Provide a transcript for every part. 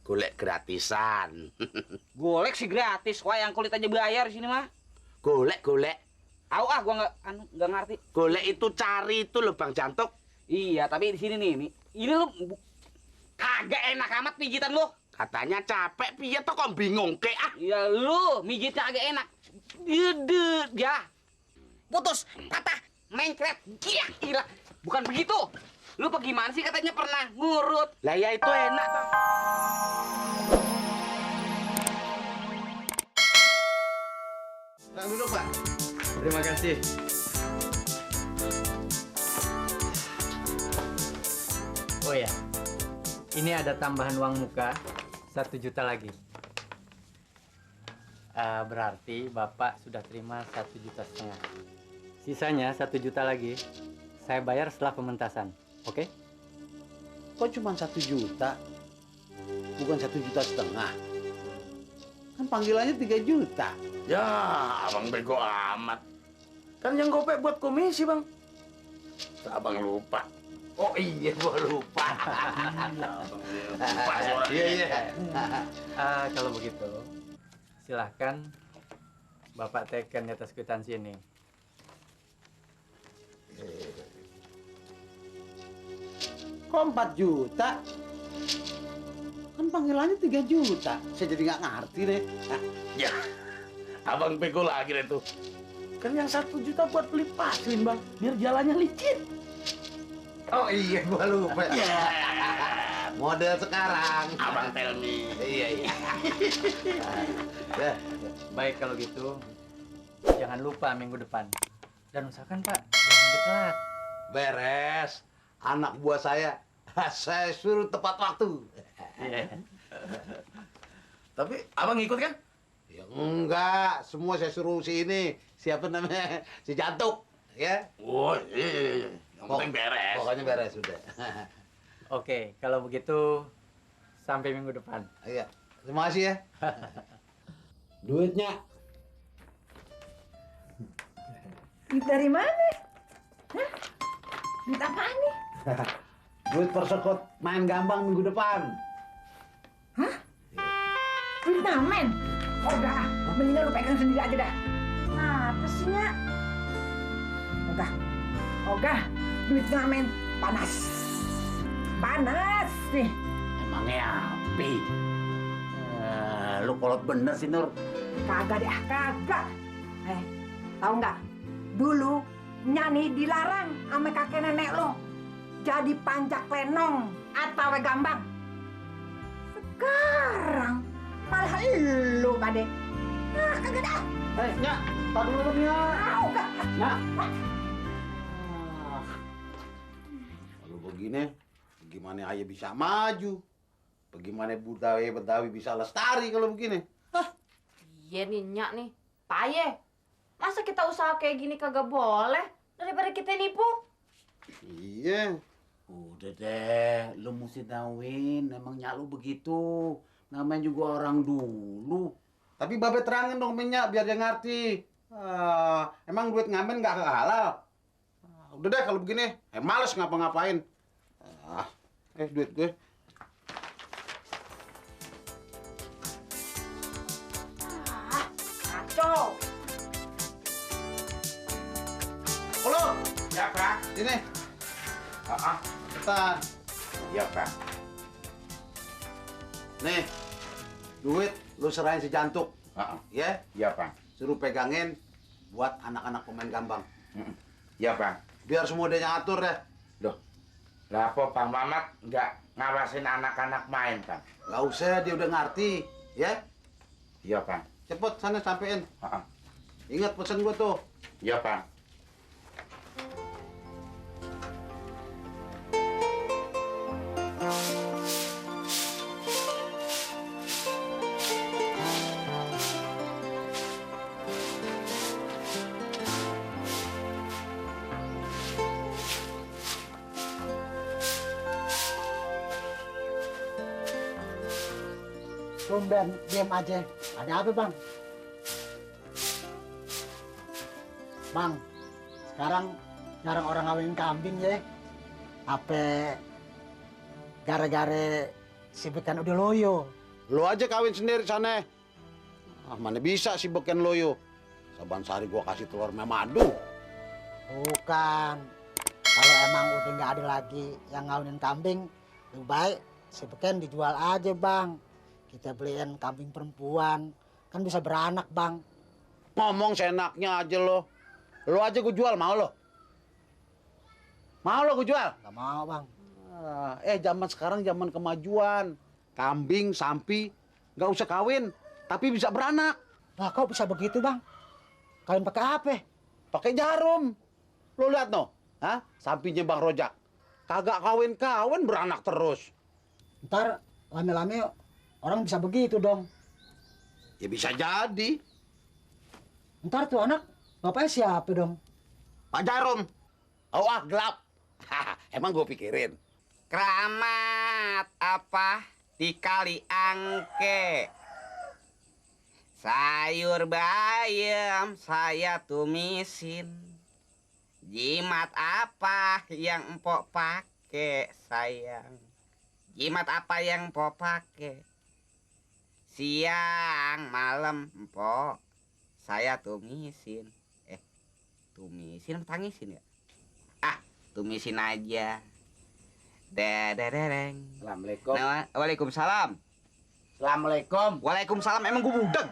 Golek gratisan. Golek sih gratis, wayang kulit aja bayar di sini mah. Golek. Tahu ah, gua nggak ngerti. Golek itu cari itu loh Bang Jantuk. Iya, tapi di sini nih, ini lu kagak enak amat pijitan lu. Katanya capek, piye toh kok bingung ke ah? Ya lu mijitnya agak enak. Gede ya. Putus, patah, mencret, gila. Bukan begitu. Lu apa gimana sih katanya pernah ngurut? Lah ya itu enak toh. Duduk, Pak. Terima kasih. Oh ya, ini ada tambahan uang muka 1 juta lagi. Berarti Bapak sudah terima 1,5 juta. Sisanya 1 juta lagi, saya bayar setelah pementasan. Oke? Kok cuma 1 juta? Bukan 1,5 juta. Kan panggilannya 3 juta. Ya, abang bego amat. Kan yang gopek buat komisi, Bang. Abang lupa. Oh iya, gua lupa. Lupa suaranya. Iya. Kalau begitu, silahkan Bapak tekan di atas kwitansi ini. Kok 4 juta? Kan panggilannya 3 juta. Saya jadi nggak ngerti deh. Ya, abang bego lagi deh tuh. Kan yang 1 juta buat beli paslin, Bang. Biar jalannya licin. Oh iya, gua lupa. Ya, Model sekarang. abang tell me. Iya. Ya. Baik kalau gitu, jangan lupa minggu depan. Dan usahakan Pak, jangan sampai telat. Beres. Anak buah saya suruh tepat waktu. Iya. Tapi abang ikut kan? Ya enggak, semua saya suruh si ini. Siapa namanya? Si Jantuk, ya. Oh, iya. Yang penting beres. Pokoknya beres sudah. Oke, kalau begitu sampai minggu depan. Iya. Terima kasih ya. Duitnya. Duit dari mana? Hah? Duit apaan nih? Duit persekut main gambang minggu depan. Hah? Duit ngamen? Oh dah, mendingan lu pegang sendiri aja dah. Apa sih, Nyak? Ogah, duit ngamen panas. Panas nih. Emangnya api? Lu kolot bener sih, Nur. Kagak deh, kagak. Tahu nggak? Dulu nyanyi dilarang sama kakek nenek lo. Jadi pancak lenong atau gambang. Sekarang malah lu kade. Nah, kagak dah. Nyak, tar dulu Nyak. Tahu nggak? Nyak. Kalau begini, gimana ayah bisa maju? Bagaimana budaya Betawi bisa lestari kalau begini? Iya nih, Nyak nih. Paye. Masa kita usaha kayak gini kagak boleh? Daripada kita nipu. Iya. Udah deh, lu mesti tahuin, emang nyak lu begitu. Namanya juga orang dulu. Tapi Babe terangin dong minyak biar dia ngerti. Emang duit ngamen nggak halal? Udah deh kalau begini, males ngapa-ngapain. Duit gue. Kacau. Halo, Ya, Pak. sini. Cepetan. Ya, Pak. Nih, duit lu serahin si Jantuk. Ya, Ya, Pak. suruh pegangin buat anak-anak pemain gambang. Ya, Pak. Biar semua dia yang ngatur deh. Loh, lah apa Bang Mamat nggak ngawasin anak-anak main, Pak? Gak usah, dia udah ngerti. Ya, Iya, Pak. cepet sana sampein. Ingat pesan gua tuh. Iya, Pak. Tumben, diam aja. Ada apa, Bang? Bang, sekarang jarang orang ngawin kambing ya. Apa gara-gara si Beken udah loyo. Lu aja kawin sendiri sana. Ah, mana bisa si Beken loyo. Saban sehari gua kasih telur sama madu. Bukan. Kalau emang udah nggak ada lagi yang ngawinin kambing, lebih baik si Beken dijual aja, Bang. Kita beliin kambing perempuan, kan bisa beranak, Bang. Ngomong seenaknya aja lo. Lo aja gue jual, mau lo? Mau lo gue jual? Nggak mau, Bang. Zaman sekarang zaman kemajuan. Kambing, sampi, nggak usah kawin, tapi bisa beranak. Lah kok bisa begitu, Bang? Kawin pakai apa? Pakai jarum. Lo lihat no, sampinya Bang Rojak. Kagak kawin-kawin beranak terus. Ntar lame-lame orang bisa begitu dong. Ya bisa jadi. Ntar tuh anak bapaknya siapa dong? Pak Jarum. Oh gelap. Emang gue pikirin. Keramat apa dikali angke. Sayur bayam saya tumisin. Jimat apa yang empok pakai sayang? Jimat apa yang empok pakai? Siang malam empok saya tumisin. Tumisin apa tangisin ya? Tumisin aja. Dereng. Assalamualaikum. Waalaikumsalam. Assalamualaikum. Waalaikumsalam. Emang gue budeg.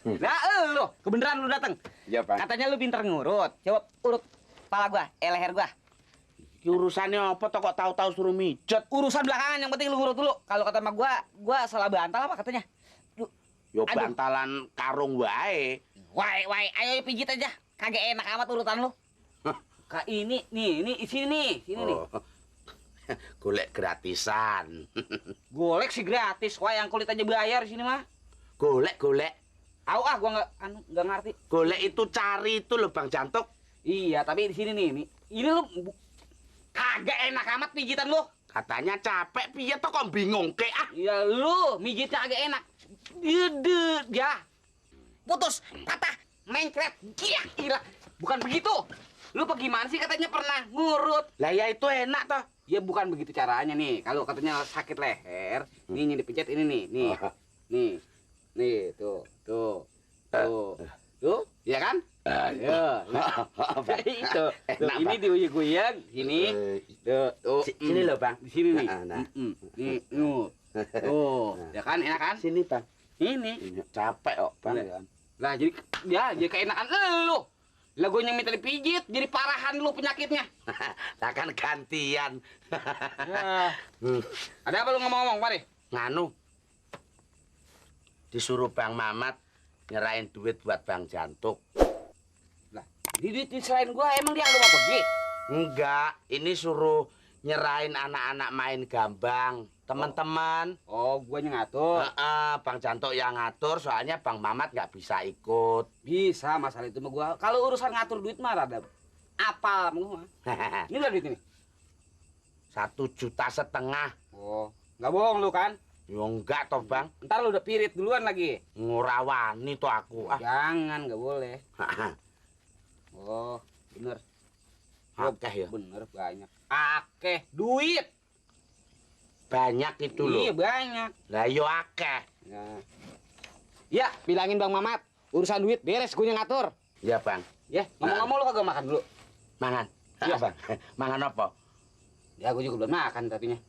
Nah, lo kebeneran lu datang. Iya, Pak. Katanya lu pinter ngurut. Coba urut kepala gua, leher gua. Urusannya apa toh kok tahu-tahu suruh mijet? Urusan belakangan, yang penting lu ngurut dulu. Kalau kata sama gua salah bantal apa katanya? Yo Aduh. bantalan karung wae. Wai, ayo pijit aja. Kagak enak amat urutan lu. Kak ini sini nih. Golek gratisan. Golek sih gratis. Wah, yang kulit aja bayar di sini mah. Golek. Gua nggak ngerti. Golek itu cari itu loh Bang Jantuk. Iya, tapi di sini nih. Ini lu kagak enak amat pijitan lu. Katanya capek, piye toh kok bingung ke ah. Ya lu mijitnya agak enak. Gede ya. Putus, patah, mencret, gila. Bukan begitu. Lu gimana sih katanya pernah ngurut? Lah ya itu enak toh. Ya bukan begitu caranya nih. Kalau katanya sakit leher, nih dipencet ini nih. Nih, tuh, ya kan? Ya, itu. Tuh, ini digoyang, sini. Tuh, Sini loh Bang. di sini nih. Nah. Nih, tuh, ya kan, enak kan? Sini Bang. Ini. Capek kok Bang. Lah. Lah jadi keenakan lu. Lah gue yang minta dipijit, jadi parahan lu penyakitnya. Lah kan gantian. Ya. Ada apa lu ngomong-ngomong, Pak? Nganu. Disuruh Bang Mamat nyerahin duit buat Bang Jantuk. Lah, di selain gua emang dia lu mau pergi? Enggak, ini suruh nyerahin anak-anak main gambang, teman-teman. Oh, gua yang ngatur. Bang Jantuk yang ngatur, soalnya Bang Mamat nggak bisa ikut. Bisa, masalah itu mah gua. Kalau urusan ngatur duit mah rada apal gua. Ini udah duit ini. 1,5 juta. Oh, nggak bohong lu kan? Yo enggak toh Bang, Ntar lu udah pirit duluan lagi. ngurawani tuh aku. Jangan, nggak boleh. Oh, bener. Akeh ya. Bener, banyak. Akeh, duit. Banyak itu loh. Iya, banyak. Lah yo akeh. Nah. Ya, bilangin Bang Mamat, urusan duit beres gue yang ngatur. Ya Bang. Ya, ngomong-ngomong lu kagak makan dulu. Mangan. Iya. Bang. Mangan apa? Ya, gue juga belum makan tadinya.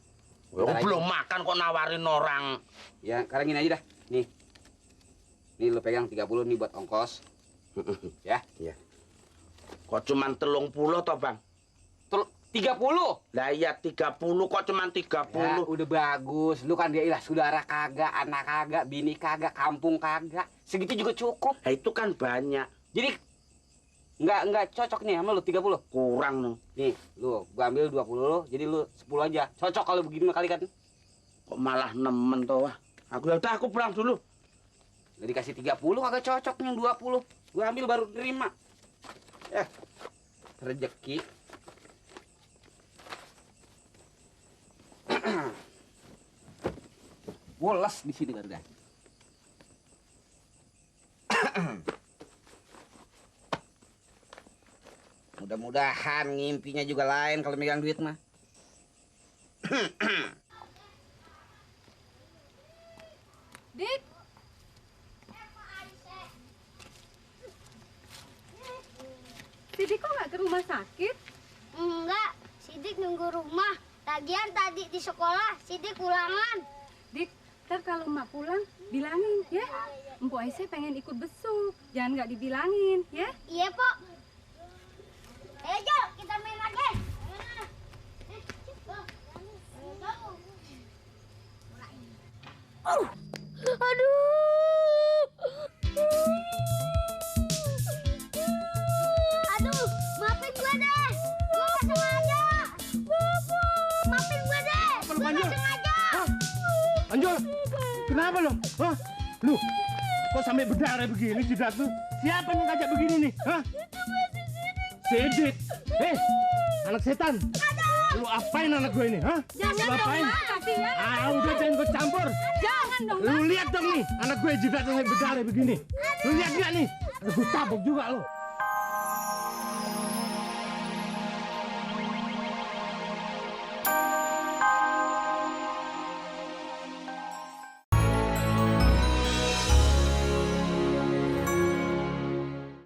Yo, belum makan kok nawarin orang. Ya, sekarang gini aja dah. Nih. Nih lu pegang 30 nih buat ongkos. Ya. Iya. Kok cuman 30 toh Bang? 30. Lah iya 30 kok cuman 30. Ya, udah bagus. Lu kan dia ilah saudara kagak, anak kagak, bini kagak, kampung kagak. Segitu juga cukup. Nah, itu kan banyak. Jadi nggak cocok nih sama lu 30. Kurang loh. Nih, lu gua ambil 20 lu, jadi lu 10 aja. Cocok kalau begini mah kali kan. Kok malah nemen toh wah. Aku pulang dulu. Udah dikasih 30 kagak cocok nih yang 20. Gua ambil baru terima. Rezeki. Woles di sini baru dah. Mudah-mudahan ngimpinya juga lain kalau megang duit mah. rumah sakit? Enggak, Sidik nunggu rumah. Lagian tadi di sekolah Sidik ulangan. Dik, ntar kalau emak pulang, bilangin ya. Empok Aisyah pengen ikut besuk. Jangan nggak dibilangin, ya. Iya, Pok. Ayo, Jo, kita main lagi. Aduh, maafin gue deh. Gue nggak sengaja. Maafin gue deh. Gue nggak sengaja. Anjol, kenapa lo? Hah? Lu, kok sampai berdarah begini jidat lu? Siapa yang ngajak begini nih? Hah? Sidik. Anak setan. Lu apain anak gue ini? Hah? Jangan Lu apain? dong, Mak. Kasihan. Udah jangan gue campur. Jangan dong, Lu lihat dong nih, anak gue jidat sampai berdarah begini. Lu lihat gak nih? Gue tabok juga lu.